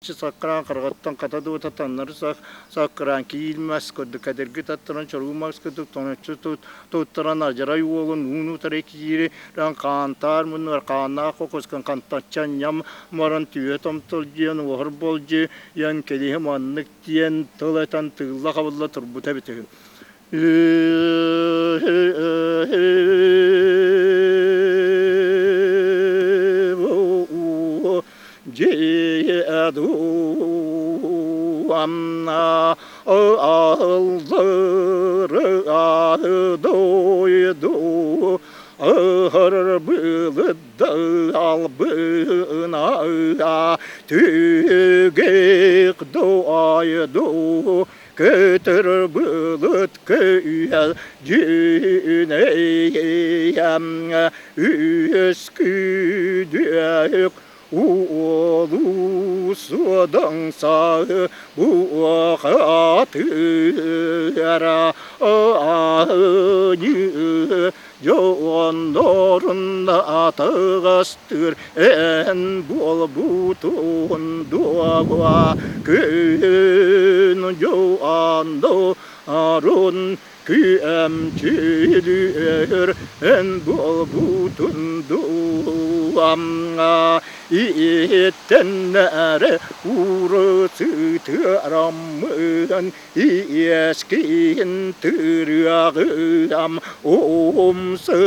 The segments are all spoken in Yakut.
Саккыраан хараҕыттан хата дуута таҥнары саккыраан киил мас курдук кэдэрги таттаран чоруу мас курдук тоҥоччу туттаран адьарай уолун уун утары киирэн хаантаар муннугар хааннаах кокускан хантаччы анньан баран түһэ томтолдьуйан уоһар болдьуйан кэлиһи маннык диэн тыл этэн тыылла-хабылла турбута эбитэ үһү. Дьиэ-дуамна дойду албына түгэх дойду көтөр былыт көйэл дьүнэйэм үөскүдүөх уолу суодаҥса буохатыра ааньы дьоннорун атаҕастыыр эн буолбутун дуоҕа күн дьуанду арун күөмчүлүөр эн буолбутун дуамҥа ииттэннэрэ уурусытыараммын иэскин тырыаҕыам умсы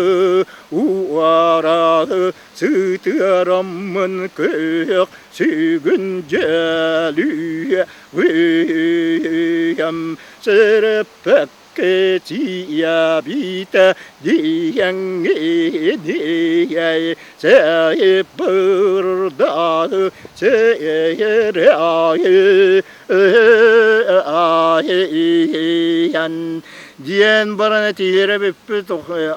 уарағы сытыараммын күөх сүгүн дьэлүө Виям сырыппакка тиийэбитэ диэҥҥи сэйбырдаы сэйэрээйи диэн баран этиилэрэ бүппүт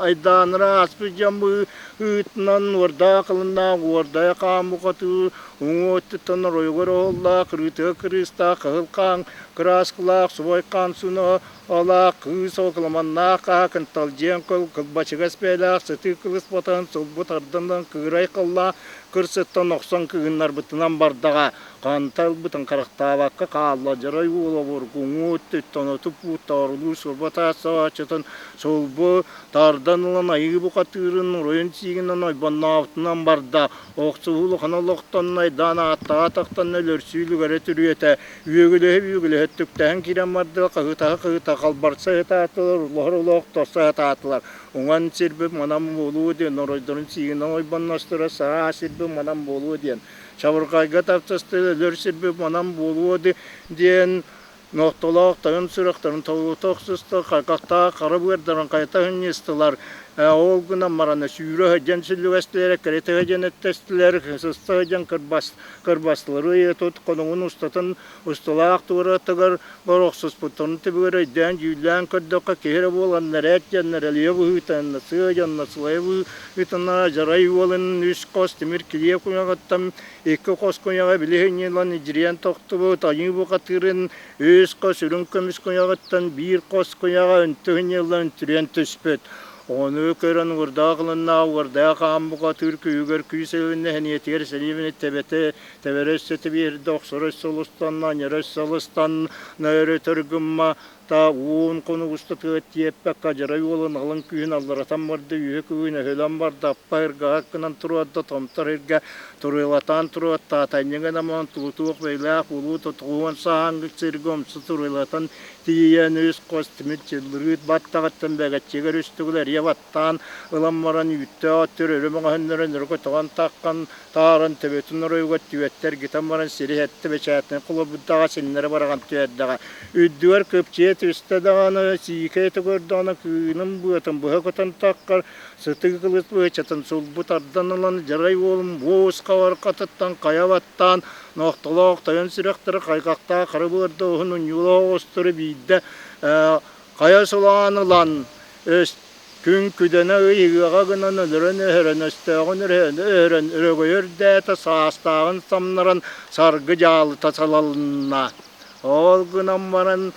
айдааннара ааспыт дьон быһыытынан уордаах кылыннаах уордайа хааммыкатыы Уҥуо өттүттэн оройугар оһоллоох, кырыытыга кырыыстаах, кыһыл хаан кырааскалаах, субай хаан суналаах, кыыс кыламаннаах хаһа кынталдьыйан кылбачыгас бэйэлээх, сытыы кылыс батаһын сулбу тардан кыырай халлаан кырсыттан охсон кыыннарбытынан бардаҕа. Ханта ылбытын харахтаабакка хаалла, дьарай уола обургу уҥуо өттүттэн оту пуут тоорулуу сурба таас саҕааччытын сулбу тардан ылан айыы бухатыырын оройун сиигинэн ойбоннообутунан барда. Охсуһуу улахан олохтон айдаан ааттаҕа тахтан өлөрсүү үлүгэрэ түрүөтэ, үөгүлэһэ-үөгүлэһэ өттүктэһэн киирэн бардылар, хаһыытаһа-хаһыыта халбарса ыһытаатылар, улаһар олох тосто ыһытаатылар. Уҥан сирбит манан буолуо диэн, оройдорун сиигинэн ойбонностура, саа сирбит манан буолуо диэн, чабырҕайга тапсыстылар, өлөр сирбит манан буолуо диэн, Нохтолоох тойон сүрэхтэрин толута охсуста, хайҕахтаах хара быардарын хайта ынньыстылар, ол гынан баран сүүрэ сылдьан сүллүгэстилэр, эккирэтэ сылдьан эттэстилэр, сыста сылдьан кырбастылар. Ыйы тут хонугун устатын усталаах туоратыгар бар охсуспуттарын түбүгэр өйдөөн дьүүллээн көрдөххө киһи эрэ буолан нэрээт диэн эрэлийэ быһыытанна сыа дьонно сылайа быһыытанна дьарай уолун үс хос тимир килиэ куйаҕыттан Икки хос куйаҕа билиһинньи ылан идьирийэн тохтубут айыы бухатыырын үс хос үрүҥ көмүс куйаҕыттан биир хос куйаҕа үнтү ылан үнтүрүйэн түспүт. Ону көрөн уордаах ылыннаах уордаах хаан бухатыыр күүһүгэр күүс ылынна сэниэтигэр сэриибини тэбэтэ тэбэрэ өссө тэбиэрдэ охсоро өссө олустанна анньара өссө алыстанна өрөтөр гымма Та уун хонук устатыгар тиэппэккэ адьарай уолун алын күүһүн алларатан барда, үөһэ күһүн өһүлэн барда, аппа ыргаһа гынан туруорда, томтор иргэ туруйлатаан туруорта, атанньыгын аман тулутуох бэйэлээх улуу тотугуон саһаангыт сиргэ умса туруйлатан тиийэн үс хос тимир чыллырыыт баттаҕыттан бэгэччигэр үс төгүл эрийэ баттаан ылан баран үүттээх өттүр өрө мөҕөһүннэрэн өрө көтөҕөн таххан тааран төбөтүн оройугар түөттэ эргитэн баран сири эттэ бэчээтин холобурдаҕа синнэри бараҕан түһэрдэҕэ. Үрдүгэр кыпчыйа түстэ даҕаны, сиикэй этэ көрдөҕүнэ кыынын быатын быһа көтөн таххар, сытыы кылыс быһычатын сулбу тардан ылан дьарай уолун буос хабарҕатыттан хайа баттаан, нохтолоох тойон сүрэхтэрэ хайҕахтаах хара быарда уһун унньуулаах оҕустары биирдэ хайа сулаан ылан Күн күдэнэ ый ыһыаҕа гынан өлөрөн-өһөрөн, өстөөҕүн өһөрөн, өрөгөйө үрдээтэ, саастааҕын самнаран саргы дьаалыта салалынна. Ол гынан баран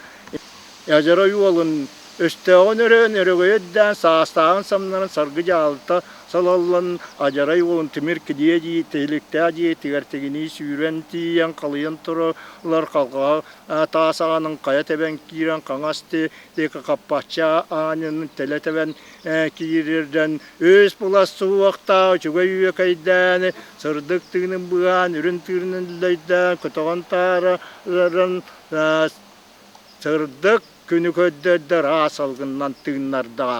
Ядьарай уолун өстөөҕүн өрөөн, өрөгөйө үрдээн, саастааҕын самнаран саргы дьаалыта Салаллан адьарай уолун тимир килиэ дии тиһиликтээх дьиэтигэр тигинии сүүрэн тиийэн халыйан туралар халҕаһа таас аанын хайа тэбэн киирэн хаҥас диэки хаппахча аанын тэлэ тэбэн киирэрдэн үс булас суһуохтаах үчүгэй үөкэйдээн сырдык тыынын быһаан үрүн тыынын үллэйдээн көтөҕөн таараран сырдык күнү көрдөрдөр аас алгыннан тыыннардаҕа.